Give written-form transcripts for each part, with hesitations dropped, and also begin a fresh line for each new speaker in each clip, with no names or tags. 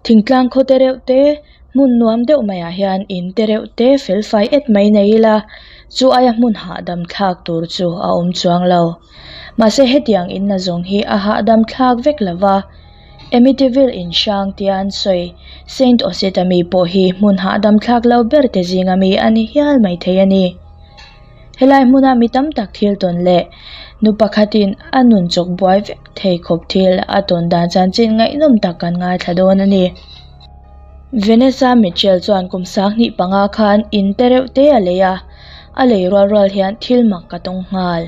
Thingtlang khaw te reuh te hmun nuam deuh maiah hian in te reuh te fel fai et mai nei ila chu aia hmun hahdam thlak tur chu a awm chuang lo. Mahse hetiang in na zawng hi a hahdam thlak vek lo va, Amityville in hrang tia an sawi Saint Osyth ami pawh hi hmun hahdam thlak lo ber te zinga mi a ni hial maithei a ni. Helai hmuna mi tam tak thil tawn leh nu pakhatin a nun chawk buai vek thei khawp thil a tawn dan chanchin ngaihnawm tak kan ngaithla dawn a ni. Vanessa Mitchell chuan kum sanghnih panga khan in te reuh te a lei a, a lei rual rual hian thil mak ka tawng nghal.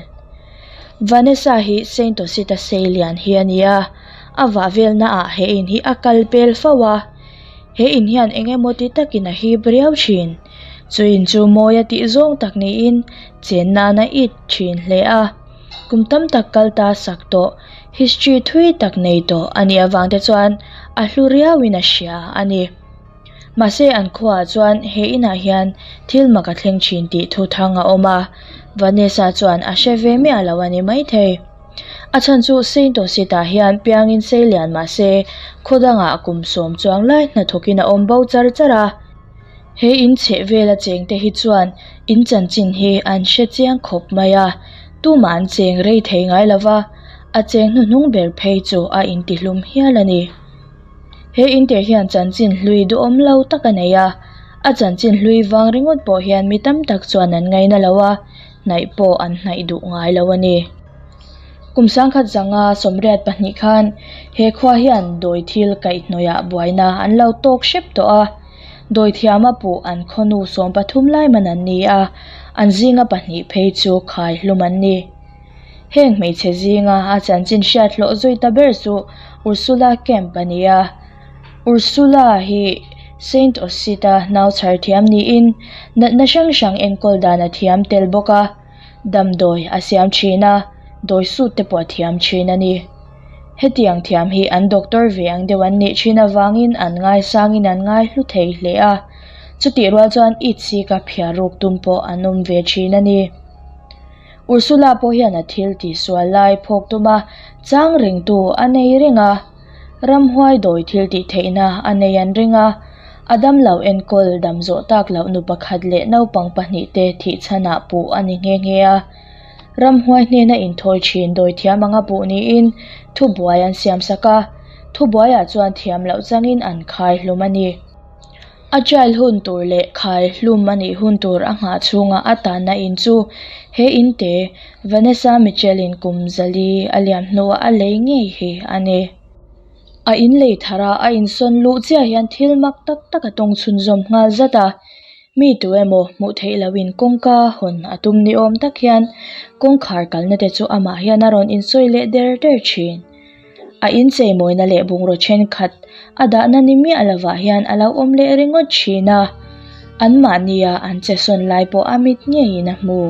Vanessa hi Saint Osita Seilian hi a ni a, a vah velnaah he in hi a kal pel fo a, he in hian eng emaw ti takin a hip riau thin. Chu in chu mawi a tih zawng tak niin chen nan a it thin hle a. Kum tam tak kal ta sak tawh, history thui tak nei tawh a nih avang te chuan a hlu riauin a hria a ni. Mahse an khuaah chuan he inah hian thil mak a thleng thin tih thu thang a awm a, Vanessa chuan a hre ve miah lo a ni maithei. A chhan chu Saint Osita hian piangin sei lian mahse khaw dangah kum sawm chuang lai hnathawkin a awm bo char char a. He in chheh vela chengte hi chuan in chanchin hi an hre chiang khawp mai a, tumah an cheng rei thei ngai lo va, a cheng hnuhnung ber phei chu a intihlum hial a ni. He in te hian chanchin hlui duhawm lo tak a nei a, a chanchin hlui vang ringawt pawh hian mi tam tak chuan an ngaina lo a, hnaih pawh an hnaih duh ngai lo a ni. Kum sangkhat zanga 82 khan he khua hian dawi thil kaihhnawihah buaina an lo tawk hrep tawh a, Dawithiama puh an khawnu 13 lai man an ni a, an zinga pahnih phei chu khai hlum an ni. Heng hmeichhe zinga a chanchin hriat hlawh zui ta ber chu Ursula Kemp a ni a. Ursula hi Saint Osyth-a nau chhar thiam niin natna hrang hrang enkawl dan a thiam tel bawk a, damdawi a siam thin a, dawi sut te pawh a thiam thin a ni. Hetiang thiam hi an doctor ve ang deuh an nih thin avangin an ngaisangin an ngaihlu thei hle a, chutih rual chuan it sika phiar ruk tum pawh an awm ve thin a ni. Ursula pawh hian a thil tihsual lai phawk tuma chang ringtu a nei reng a, ramhuai dawi thil tih theihna a nei an ring a, a damlo enkawl dam zawh tak loh nu pakhat leh naupang pahnih te thih chhanah puh a ni nghe nghe a. Ramhuai hnena inthawi thin dawi thiam anga puh niin thubuai an siam sak a, thubuaiah chuan thiam loh changin an khai hlum a ni. A trial hun tur leh khai hlum a nih hun tur a nghah chhunga a tanna in chu he in te Vanessa Mitchell-in kum zali a liam hnuah a lei ngei hi a ni. A in lei thar a, a insawn luh chiah hian thil mak tak tak a tawng chhunzawm nghal zat a. Mi tu emaw hmuh theih lohin kawngka hawn a tum ni awm tak hian kawngkhar kalna te chu amah hian a rawn insawi leh der der thin. A incheimawina leh bungraw thenkhat a dahna ni miah lovah hian a lo awm leh ringawt thin a, anmahnia an che sawn lai pawh a mit ngeiin a hmu.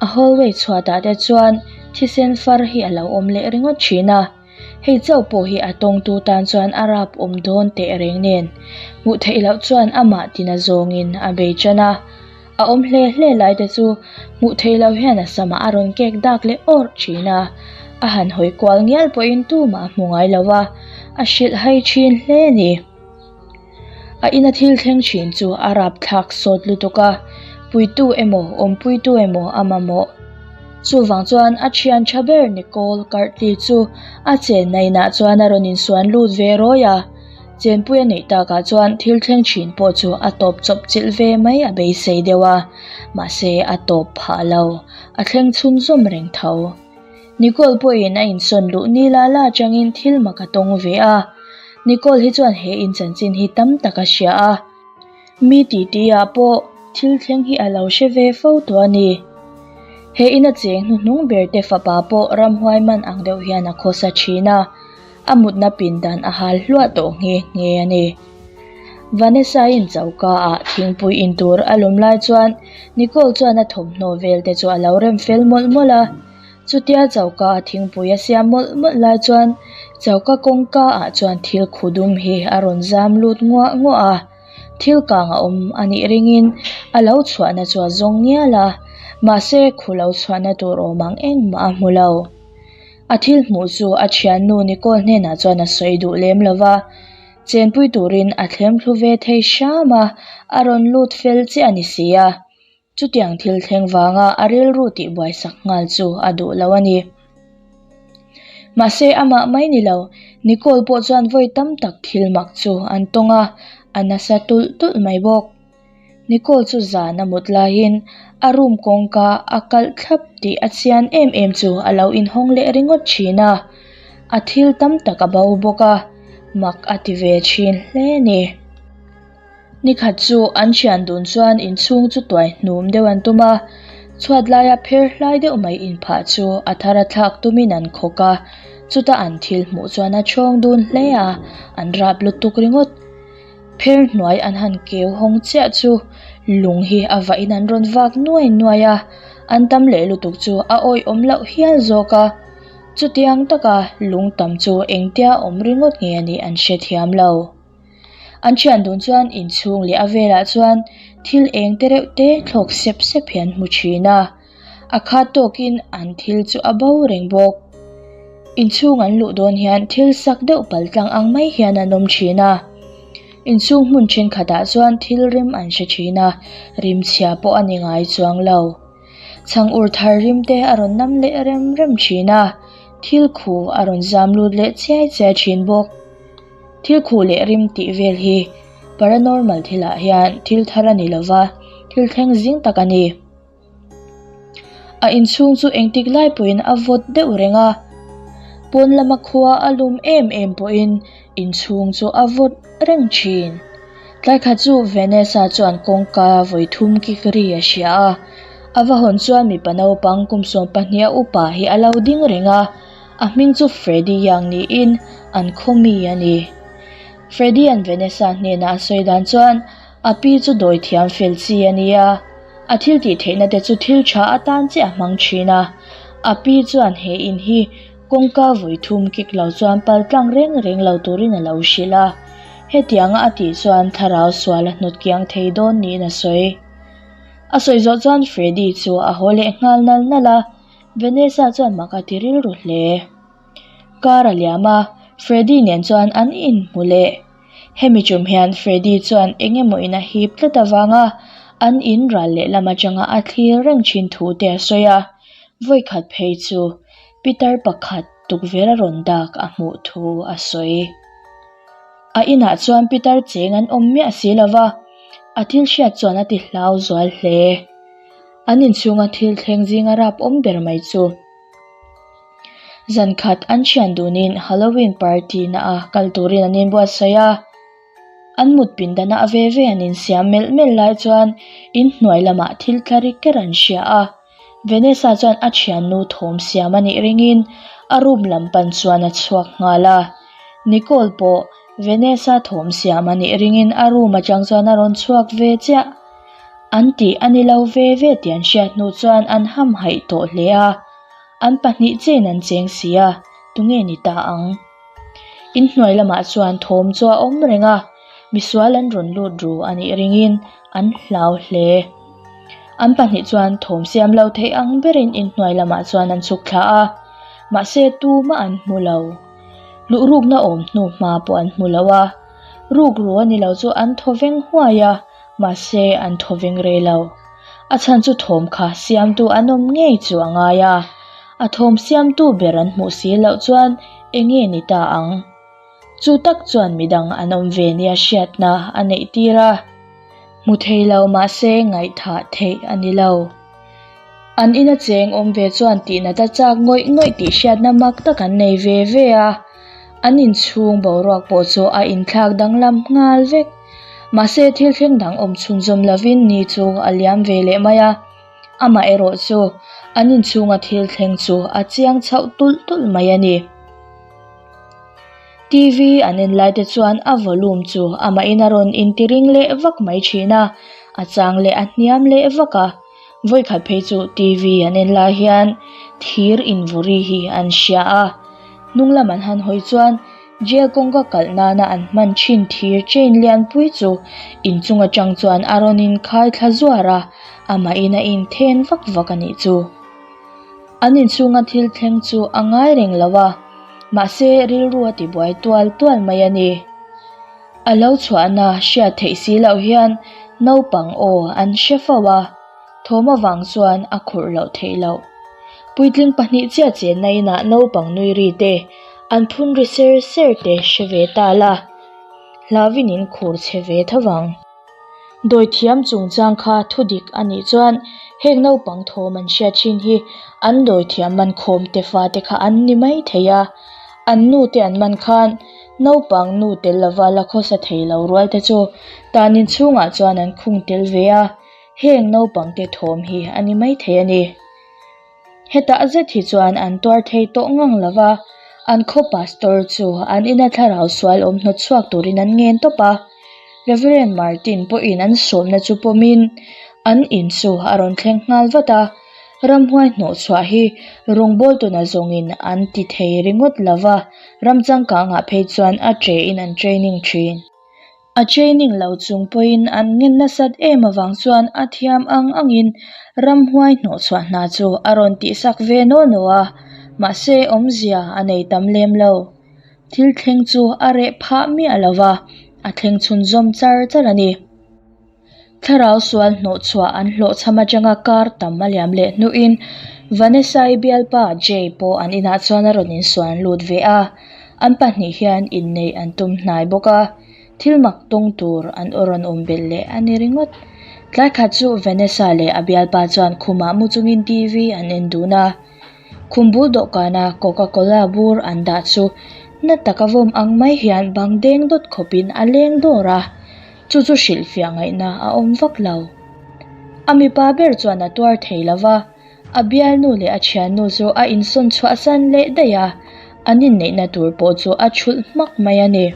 A hallway chhuatah te chuan thisen far hi a lo awm leh ringawt thin a. Hei chauh pawh hi a tawngtu tan chuan a rap awm dawn teh reng nen, hmuh theih loh chuan amah tina zawngin a bei tan a. A awm hle hle lai te chu hmuh theih loh hian a samah a rawn kek dak leh awrh thin a, a han hawi kual ngial pawhin tumah a hmu ngai lo a, a hrilh hai thin hle a ni. A ina thil thleng thin chu a rap thlak sawt lutuk a, puitu emaw awmpuitu emaw a mamawh. Chuvang chuan a thian tha ber Nicole Kartli chu a chenna inah chuan a rawn insuan lut ve rawi a, chenpui a neih takah chuan thil thleng thin pawh chu a tawp chawp chilh ve mai a beisei deuh a, mahse a tawp phah lo, a thleng chhunzawm reng tho. Nicole pawhin a insawn luh ni la la atangin thil mak a tawng ve a, Nicole hi chuan he in chanchin hi tam tak a hria a, mi titi ah pawh thil thleng hi a lo hre ve fo tawh a ni. He in a cheng hnuhnung ber te fapa pawh ramhuai man ang deuh hian a khawsa thin a, a mutna pindan a hal hluah tawh nghe nghe a ni. Vanessa-in choka ah thingpui in tur a lawm lai chuan Nicole chuan a thawmhnaw vel te chu a lo rem fel mawlh mawlh a. Chutia choka a thingpui a siam mawlh mawlh lai chuan choka kawngka ah chuan thil khu dum hi a rawn zam lut nguah nguah a, thil kang a awm a nih ringin a lo chhuahna chu a zawng ngial a, mahse khu lo chhuahna tur awm ang engmah a hmu lo. A thil hmuh chu a thiannu Nicole hnenah chuan a sawi duh lem lo va. Chenpui turin a thlem thlu ve thei hram a, a rawn lut fel chiah a ni si a. Chutiang thil thleng vanga a rilru tihbuai sak nghal chu a duh lo a ni. Mahse amah mai ni lo, Nicole pawh chuan vawi tam tak thil mak chu an tawng a, a nasa tulh tulh mai bawk. Nicole chu zan a mut laiin a room kawngka a kalh thlap tih a chian em em chu a lo inhawng leh ringawt thin a, a thil tam tak a bo bawk a, mak a ti ve thin hle a ni. Nikhat chu an thian dun chuan inchhung chu tuai hnum deuh an tum a, chhuat laia pher hlai deuh mai inphah chu a thar a thlak tumin an khawk a, chuta an thil hmuh chuan a chhawng dun hle a, an rap lutuk ringawt. Pher hnuai an han keu hawng chiah chu lung hi a vahin an rawn vak nuai nuai a, an tam leh lutuk chu a awihawm loh hial zawk a. Chutiang taka lung tam chu engtia awm ringawt nge a nih an hrethiam lo. An thian dun chuan inchhung leh a velah chuan thil eng te reuh te thlawk sep sep hi an hmu thin a. A khat tawkin an thil chu a bo reng bawk. Inchhung an luh dawn hian thil sak deuh pal tlang ang mai hian an awm thin a. Inchhung hmun thenkhatah chuan thil rim an hre thin a, rim chhia pawh a ni ngai chuang lo. Chhang ur thar rim te a rawn nam leh rem rem thin a, thil khu a rawn zam lut leh chiai chiai thin bawk. Thil khuh leh rim tih vel hi paranormal thilah hian thil thar a ni lova, thil thleng zing tak a ni. A inchhung chu engtik lai pawhin a vawt deuh reng a, pawn lama khua a lum em em pawhin inchhung chu a vawt reng thin. Tlai khat chu Vanessa chuan kawngka vawi thum kik ri a hria a, a va hawn chuan mipa naupang kum 12 a upa hi a lo ding reng a, a hming chu Freddy Young niin an khaw mi a ni. Freddy an Vanessa hnenah a sawi dan chuan a pi chu dawi thiam fel chi a ni a. A thil tih theihna te chu thil tha atan chiah a hmang thin a, a pi chuan he in hi kawngka vawi thum kik lo chuan pal tlang reng reng lo turin a lo hrilh a, hetianga a tih chuan thlarau sual a hnawt kiang thei dawn niin a sawi. A sawi zawh chuan Freddy chu a haw leh nghal nal nal a, Vanessa chuan mak a ti rilru hle. Car a liam a, Freddy nen chuan an inhmu leh. Hemi tum hian Freddy chuan eng emaw in a hip tlat avanga an in ral lehlam atanga a thlir reng thin thu te a sawi a, vawikhat phei chu pitar pakhat tukverh a rawn dak a hmuh thu a sawi. A inah chuan pitar cheng an awm miah si lova, a thil hriat chuan a ti hlau zual hle. An inchhunga thil thleng zinga rap awm ber mai chu. Zan khat an thian dunin Halloween party na a kal turin an inbuatsaih a, an mut pindana a ve ve an insiam melh melh lai chuan inhnuai lamah thil tla ri ker an hria a, Vanessa chuan a thiannu thawm siam a nih ringin a room lam pan chuan a chhuak nghal a, Nicole pawh Vanessa thawm siam a nih ringin a room atang chuan a rawn chhuak ve chiah. An tih a ni lo ve ve tih an hriat hnu chuan an hamhaih tawh hle a. An pahnih chen an cheng si a, tunge ni ta ang? Inhnuai lamah chuan thawm chu a awm reng a, misual an rawn lut ru a nih ringin an hlau hle. An pahnih chuan thawm siam lo theih ang berin inhnuai lamah chuan an chhuk thla a, mahse tumah an hmu lo. Luhrukna awm hnu hma pawh an hmu lo a, rukru a ni lo chu an thaw veng huai a, mahse an thaw veng rei lo. A chhan chu thawm kha siamtu an awm ngei chu a ngai a, a thawm siamtu ber an hmuh si loh chuan eng nge ni ta ang? Chu tak chuan midang an awm ve nia hriatna a neih tir a, hmu thei lo mahse ngaihthah theih a ni lo. An ina cheng awm ve chuan tihnat a chak ngawih ngawih tih hriatna mak tak an nei ve ve a, an inchhung boruak pawh chu a inthlak danglam nghal vek. Mahse thil thleng dang awm chhunzawm lovin ni chu a liam ve leh mai a, amah erawh chu an inchhunga thil thleng chu a chiang chhoh tulh tulh mai a ni. TV an en lai te chuan a volume chu amahin a rawn intiring leh vak mai thin a, a chang leh a hniam leh vak a. Vawikhat phei chu TV an en lai hian thir invawri hi an hria a, hnung lam an han hawi chuan Jail kawngka kalh nana an hman thin thir chain lianpui chu inchung atang chuan a rawn inkhai thla zuar a, amahin a inthen vak vak a nih chu. An inchhunga thil thleng chu a ngai reng lo a, mahse rilru a tibuai tual tual mai a ni. A lo chhuahna hriat theih si loh hian naupang aw an hre fo a, thawm avang chuan a khurh loh theih loh. Puitling pahnih chiah chenna inah naupang nui ri te, an phun ri ser ser te hre ve ta la, hlauhin in khur chhe ve tho vang. Dawithiam chungchang kha thudik a nih chuan heng naupang thawm an hriat thin hi an dawithiam man khawm te fate kha an ni mai thei a, an nu te an man khan naupang nu tel lova la khawsa thei lo rual te chu tan inchhungah chuan an khung tel ve a, heng naupang te thawm hi a ni mai thei a ni. Hetah zet hi chuan an tuar thei tawh ngang lo va, an khaw pastor chu an ina thlarau sual awm hnawt chhuak turin an ngen tawp a. Reverend Martin pawhin an sawmna chu pawmin an in chu a rawn thleng nghal vat a, ramhuai hnawh chhuah hi rawngbawltu nazawngin an ti thei ringawt lo va, ram changkangah phei chuan a ṭein an training ṭhin. A training lo chung pawhin an ngen nasat em avang chuan a thiam ang angin ramhuai hnawhchhuah hna chu a rawn tihsak ve naw naw a, mahse awmzia a nei tam lem lo. Thil thleng chu a reh phah miah lo va, a thleng chhunzawm char char a ni. Thlarau sual hnawhchhuah an hlawhchham atanga kar tam a liam leh hnuin Vanessa-i bialpa Jay pawh an inah chuan a rawn insuan lut ve a, an pahnih hian inneih an tum hnai bawk a, thil mak tawng tur an rawn awm belh leh a ni ringawt. Tlai khat chu Vanessa leh a bialpa chuan khumah mu chungin TV an en dun a. Khum bul dawhkana Coca Cola bur an dah chu na taka vawm ang mai hian bang deng dawt khawpin a leng dawr a. Chu chu hrilhfiah ngaihna a awm vak lo. A mipa ber chuan a tuar thei lo va, a bialnu leh a thiannu chu a insawn chhuahsan leh daih a, an inneihna tur pawh chu a thulh hmak mai a ni.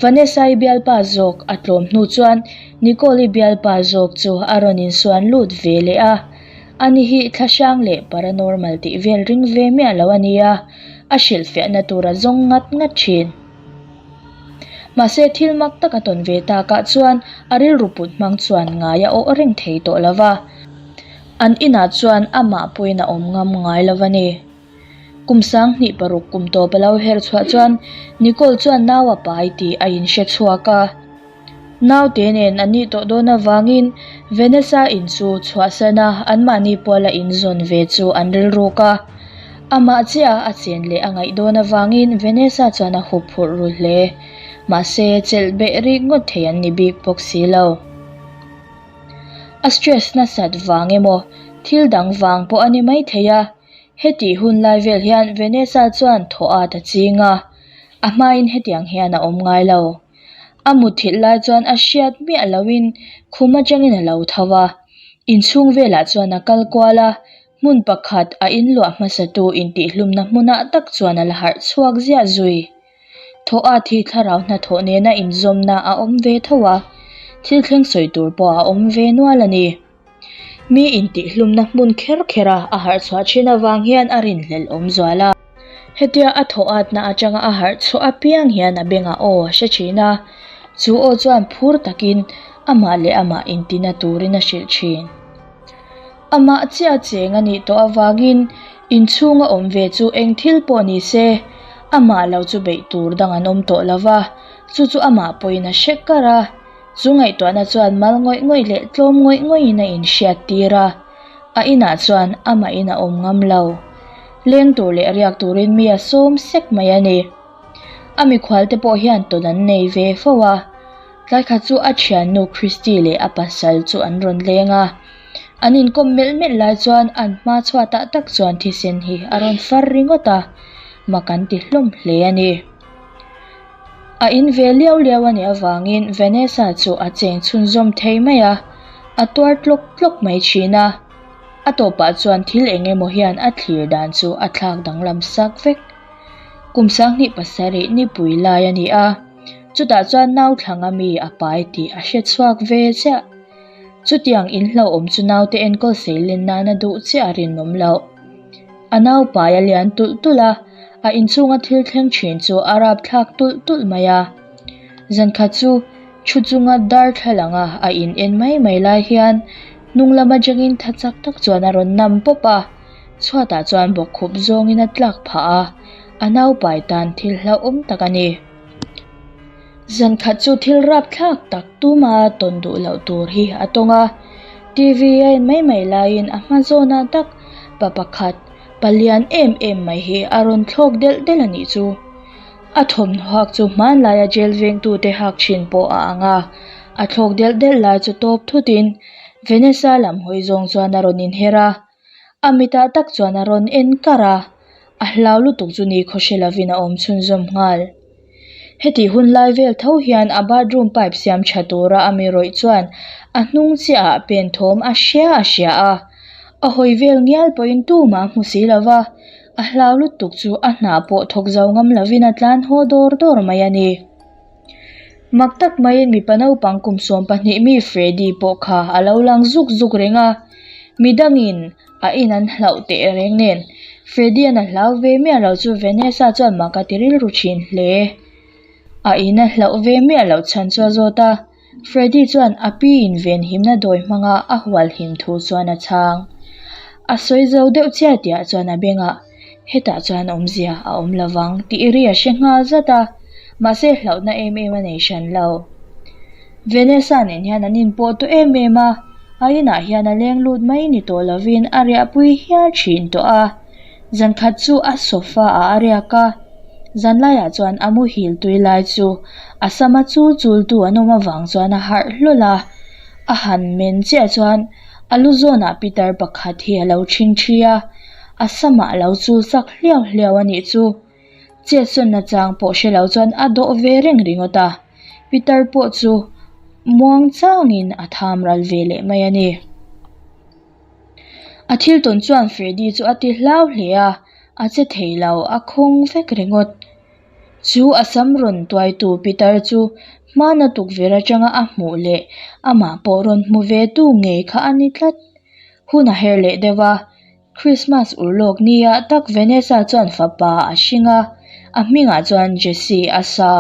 Vanessa-i bialpa zawk a tlawm hnu chuan Nicole-i bialpa zawk chu a rawn insuan lut ve leh a, ani hi thlahrang leh paranormal tih vel ring ve miah lo a nia, a hrilhfiahna tur a zawng ngat ngat thin. Mahse thil mak tak a tawn ve takah chuan a rilru put hmang chuan ngai a awh reng thei tawh lo va, an inah chuan amah pawhin a awm ngam ngai lo va ni. Kum 2006 kum tawp a lo her chhuah chuan Nicole chuan nau a pai tih a inhre chhuak a. Naute nen an nih tawh dawn avangin Vanessa in chu chhuahsan a anmahni puala inzawn ve chu an rilruk a. Amah chiah a chen leh a ngaih dawn avangin Vanessa chuan a hup phurh ru hle. Mahse, chelh beh rik ngawt thei an ni bik bawk si lo. A stress nasat vang emaw, thil dang vang pawh a ni maithei a. Hetih hun lai vel hian Vanessa chuan thaw at a ching a, a hmain hetiang hian a awm ngai lo. A mutthilh lai chuan a hriat miah loin khum atangin a lo tho a, inchhung velah chuan a kal kual a, hmun pakhat a inluah hmasatu intihhlumna hmunah tak chuan a la harh chhuak ziah zui. Thaw at hi thlarau hnathawh nena inzawmna a awm ve tho a, thil thleng sawi tur pawh a awm ve nual a ni. Mi intihhlumna hmun kher kher a a harh chhuah thin avang hian a rinhlelh awm zual a. Hetia a thaw atna atanga a harh chhuah apiang hian a bengah aw a hre thin a, chu aw chuan phur takin amah leh amah intina turin a hrilh thin. Amah chiah cheng a nih tawh avangin inchhunga awm ve chu eng thil pawh ni se, amah lo chu beih tur dang an awm tawh lo va, chu chu amah pawhin a hre kar a. Chu ngaihtuahna chuan mal ngawih ngawih leh tlawm ngawih ngawih in a inhriat tir a, a inah chuan amahin a awm ngam lo. Leng tur leh riak turin mi a sawm sek mai a ni. A mikhual te pawh hian tawn an nei ve fo a, tlai khat chu a thiannu Christy leh a pasal chu an rawn leng a. An inkawm melh melh lai chuan an hma chhuatah tak chuan thisen hi a rawn far ringawt a, mak an ti hlawm hle a ni. A in ve liau liau a nih avangin Vanessa chu a cheng chhunzawm thei mai a, a tuar tlawk tlawk mai thin a. A tawpah chuan thil eng emaw hian a thlir dan chu a thlak danglam sak vek. Kum 27 nipui lai a ni a, chutah chuan nauthlanga mi a pai tih a hre chhuak ve chiah. Chutiang in hlauhawm chu naute enkawl seilen nana duh chiah a rinawm loh. A naupai a lian tulh tulh a, a inchhunga thil thleng thin chu a rapthlak tulh tulh mai a. Zankhat chu thu chunga darthlalanga a in en mai mai lai hian hnung lam atangin tha chak tak chuan a rawn nam pawp a, chhuatah chuan bawkkhup zawngin a tlak phah a, a naupai tan thil hlauhawm tak a ni. Zan khat chu thil rapthlak tak tuma tawn duh loh tur hi a tawng a. TV a en mai mai laiin a hma zawnah tak pa pakhat, pa lian em em mai hi a rawn thlawk delh delh a nih chu. A thawmhnaw hak chu hmanlaia jail vengtute hak thin pawh a ang a, a thlawk delh delh lai chu tawp thutin Vanessa lam hawi zawng chuan a rawn inher a, a mitah tak chuan a rawn en kar a, a hlau lutuk chu ni khaw hre lovin a awm chhunzawm nghal. Hetih hun lai vel tho hian a bathroom pipe siam tha tura a mi rawih chuan a hnung chiahah pen thawm a hria a hria a, a hawi vel ngial pawhin tumah a hmu si lova. A hlau lutuk chu a hna pawh thawk zo ngam lovin a tlan haw dawr dawr mai a ni. Mak tak maiin mipa naupang kum 12 mi Freddy pawh kha a lo lang zuk zuk reng a, midangin a in an hlauh teh reng nen Freddy-a'n a hlau ve miah lo chu Vanessa chuan mak a ti rilru thin hle. A in a hlauh ve miah loh chhan chu a zawt a. Freddy chuan a pi in venhimna dawi hmanga a hualhim thu chuan a chhang. A sawi zo deuh chiah tihah chuan a bengah, Hetah chuan awmzia a awm lovang tih ri a hre nghal zat a, mahse hlauhna em em a nei hran lo. Vanessa nen hian an inpawh tawh em em a, a inah hian a leng lut mai ni tawh lovin a riahpui hial thin tawh a. Zankhat chu a sofa ah a riak a, zanlaiah chuan a muhil tui lai chu a sama chul chul tu an awm avang chuan a harh hlawl a, a han men chiah chuan a lu zawnah pitar pakhat hi a lo ṭhing ṭhi a, a samah a lo chul sak hliau hliau a nih chu. Chetsawn nachang pawh hre lo chuan a dawh ve reng ringawt a, pitar pawh chu muang changin a tham ral ve leh mai a ni. A thil tawn chuan Freddy chu a ti hlau hle a, a che thei lo, a khawng vek ringawt. Chu a sam rawn tuaitu pitar chu hmana tukverh atanga a hmuh leh amah pawh rawn hmu ve tu ngei kha a ni tlat. Hun a her leh deuh a, Christmas urlawk nia tak Vanessa chuan fapa a hring a, a hmingah chuan Jesse a sa.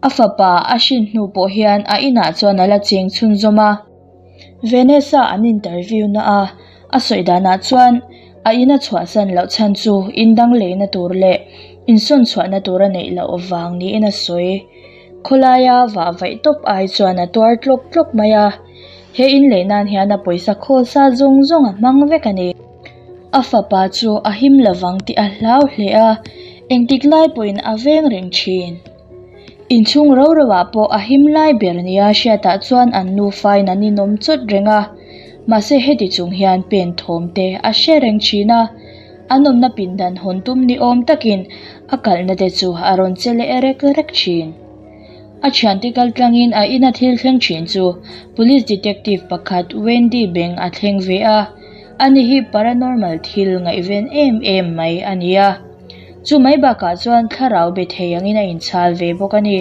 A fapa a hrin hnu pawh hian a inah chuan a la cheng chhunzawm a. Vanessa an interview na a, a sawi danah chuan a in a chhuahsan loh chhan chu in dang leina tur leh insawn chhuahna tur a neih loh vang niin a sawi. Khawlaia vah vaih tawp ai chuan a tuar tlawk tlawk mai a, he in lei nan hian a pawisa khawl sa zawng zawng a hmang vek a ni. A fapa chu a him lovang tih a hlau hle a, engtik lai pawhin a veng reng thin. Inchhung ro ro ah pawh a him lai ber nia hriatah chuan an nufain an inawm chawt reng a, mahse heti chung hian pen thawm te a hre reng thin a, an awmna pindan hawn tum ni awm takin a kalhna te chu a rawn che leh rek rek thin. A thiante kal tlangin a ina thil thleng thin chu Police Detective pakhat Wendy beng a thleng ve a, ani hi paranormal thil ngaihven em em mai a ni a. Chu mai bakah chuan thlarau be thei angin a inchhal ve bawk a ni.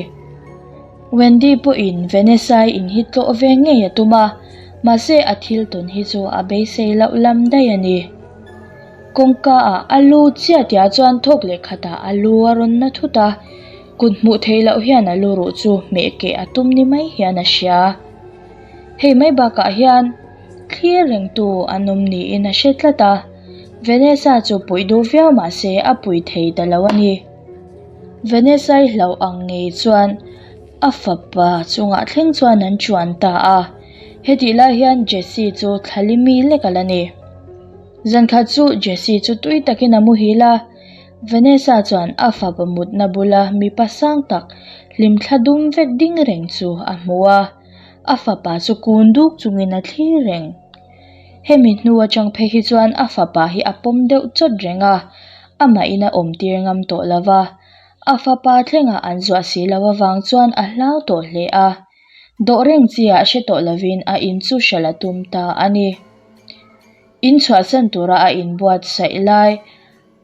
Wendy pawhin Vanessa-i in hi tlawh ve ngei a tum a, mahse a thil tawn hi chu a beisei loh lam daih a ni. Kawngka ah a lu chiah tihah chuan thawk leh khatah a lu a rawn na thut a, kut hmuh theih loh hian a lu ruh chu hmeh keh a tum ni mai hian a hria. Hei mai bakah hian thlir rengtu an awm niin a hre tlat a, Vanessa chu puih duh viau mah se a pui thei ta lo a ni. Vanessa-i hlauh ang ngei chuan a fapa chungah thleng chuan an chuan ta a, hetih lai hian Jesse chu thlali mi lek a la ni. Zankhat chu Jesse chu tui takin a muhil a, Vanessa chuan a fapa mutna bula mipa sang tak hlimthla dum vek ding reng chu a hmu a. A fapa chu kun duk chungin a thlir reng. Hemi hnu atang phei hi chuan a fapa hi a pawm deuh chawt reng a, amahin a awm tir ngam tawh lo va. A fapa thlengah an zuah si lo avang chuan a hlau tawh hle a. Dawh reng chiah hre tawh lovin a in chu hralh a tum ta a ni. In chhuahsan tura a inbuatsaih lai.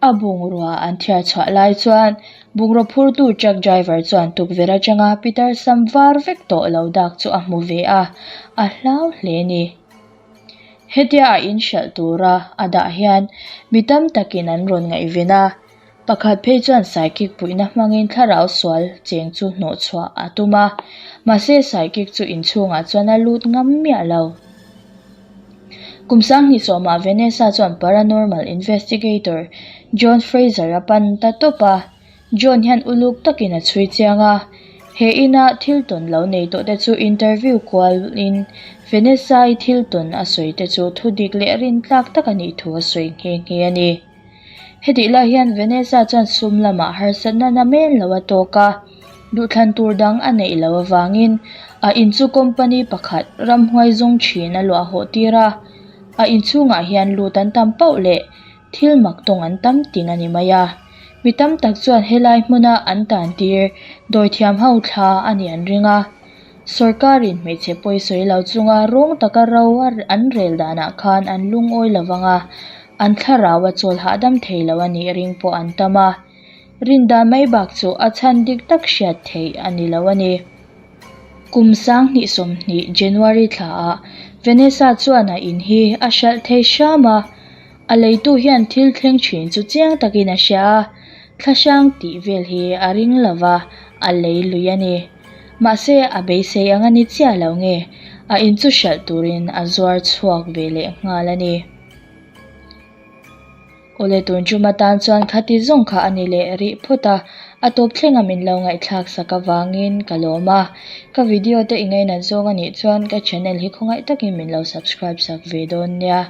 A bungrua an thiar chhuah lai chuan bungraw phurtu truck driver chuan tukverh atanga pitar sam var vek tawh lo dak chu a hmu ve a, a hlau hle ni. Hetia a in hralh tura a dah hian mi tam takin an rawn ngaihven a, pakhat phei chuan psychic puihna hmangin thlarau sual cheng chu hnawh chhuah a tum a, mahse psychic chu inchhungah chuan a lut ngam miah lo. Kum 2010ah Vanessa chuan paranormal investigator John Fraser a pan ta tawp a. John hian uluk takin a chhui chiang a, he ina thil tawn lo nei tawh te chu interview kualin Vanessa-i thil tawn a sawi te chu thudik leh rintlak tak a nih thu a sawi nghe nghe a ni. Hetih lai hian Vanessa chuan sum lamah harsatna na men lo a tawk a, duhthlan tur dang a neih loh avangin a in chu company pakhat ramhuai zawng thin a luah hawh tir a, a inchhungah hian lut an tam pauh leh thil mak tawng an tam ting a ni mai a. Mi tam tak chuan helai hmuna an tan tir dawithiam ho thla a nih an ring a. Sawrkarin hmeichhe pawi sawi lo chunga rawng taka ro an rel danah khan an lungawi lo vang a, an thlarau a chawl hahdam thei lo a nih ring pawh an tam a. Rindan mai bak chu a chhan dik tak hriat theih a ni lo a ni. Kum 2020 January thlaah Vanessa chuan a in hi a hralh thei hram a, a leitu hian thil thleng thin chu chiang takin a hria a, thlahrang tih vel hi a ring lo va, a lei lui a ni. Mahse, a beisei ang a ni chiah lo nge, a in chu hralh turin a zuar chhuak ve leh nghal a ni. Awle tun tum atan chuan khati zawng kha a ni leh rih phawt a, a tawp thlenga min lo ngaihthlak sak avangin ka lawm a. Ka video te i ngainat zawng a nih chuan ka channel hi khawngaih takin min lo subscribe sak ve dawn nia.